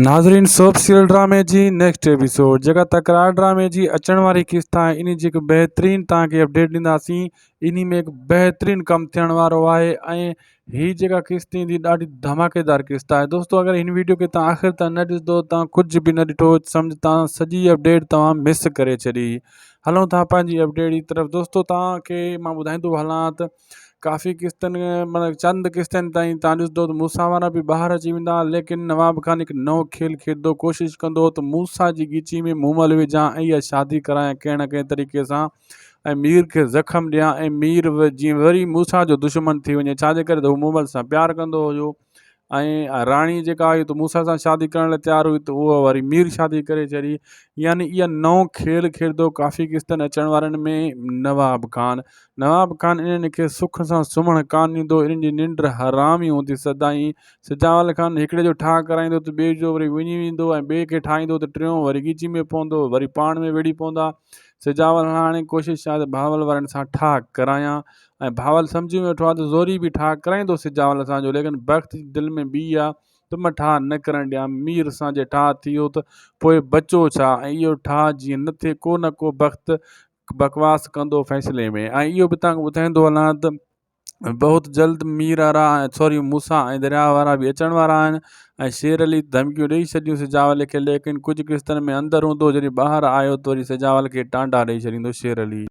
ناظرين soap serial ڊرامي جي نيڪسٽ ايپيسوڊ جيڪا تڪرار ڊرامي جي اچڻ واري قسط آهي انهي جي هڪ بهترين توهان کي اپڊيٽ ڏينداسين انهي ۾ هڪ بهترين ڪم ٿيڻ وارو آهي ۽ هي جيڪا قسط ايندي ڏاڍي ڌماڪيدار قسط آهي دوستو اگر هن ويڊيو کي توهان آخر تائين نه ڏسندو توهان ڪجهه به نه ڏٺو سمجھ توهان سڄي اپڊيٽ توهان مس ڪري ڇڏي هلون ٿا پنهنجي اپڊيٽ جي طرف دوستو توهان کي مان ٻڌائيندو هلان ته ڪافي قسطن معنيٰ چند قسطن تائين تان ڏسندو ته موسيٰ وارا به ٻاهر اچي ويندا ليڪن نواب خان هڪ نئون کيل کيڏندو ڪوشش ڪندو ته موسيٰ جي ڳچي ۾ مومل وجهان ۽ اها شادي ڪرايان ڪنهن نه ڪنهن طريقي سان ۽ مير کي زخم ڏيان ۽ مير جيئن وري موسيٰ جو دشمن ٿي وڃي ڇاجي ڪري ته هو مومل سان پيار ڪندو هيو ۽ راڻي جيڪا هئي ته موسيٰ سان شادي ڪرڻ لاء تيار هئي ته اها وري مير شادي ڪري ڇڏي يعني اها نئون کيل کيڏندو ڪافي قسطن اچڻ وارن ۾ نواب خان نواب خان انهن کي سک سان سمهڻ ڪانه ڏيندو انهن جي ننڊ حرام ئي هوندي سدائين سجاول خان هڪڙي جو ٺاهه ڪرائيندو ته ٻئي جو وري وڃي ويندو ۽ ٻئي کي ٺاهيندو ته ٽيون وري ڳچي ۾ پوندو وري پاڻ ۾ وڙهي پوندا سجاول هاڻي ڪوشش آهي ته بهاول وارن سان ٺاهه ڪرايان ۽ بھاول سمجهي ويٺو آ ته زوري به ٺاھ ڪرائيندو سجاول سان جو ليڪن بخت جي دل ۾ ٻي آ ته مان ٺاھ نه ڪرڻ ڏيان مير سان جي ٺاھ ٿي ويو ته پوء بچو ڇا ۽ اهو ٺاھ جيئن نه ٿئي ڪو نه ڪو بخت بڪواس ڪندو فيصلي ۾ ۽ اهو به تان ٻڌائيندو هلان ته بهت جلد مير وارا ۽ سوري موسيٰ ۽ درياء وارا به اچڻ وارا آهن ۽ شير علي ڌمڪيون ڏئي ڇڏيون سجاول کي ليڪن ڪجهه قسطن ۾ اندر هوندو جڏهن ٻاهر آيو ته وري سجاول کي ٽانڊا ڏئي ڇڏيندو شير علي.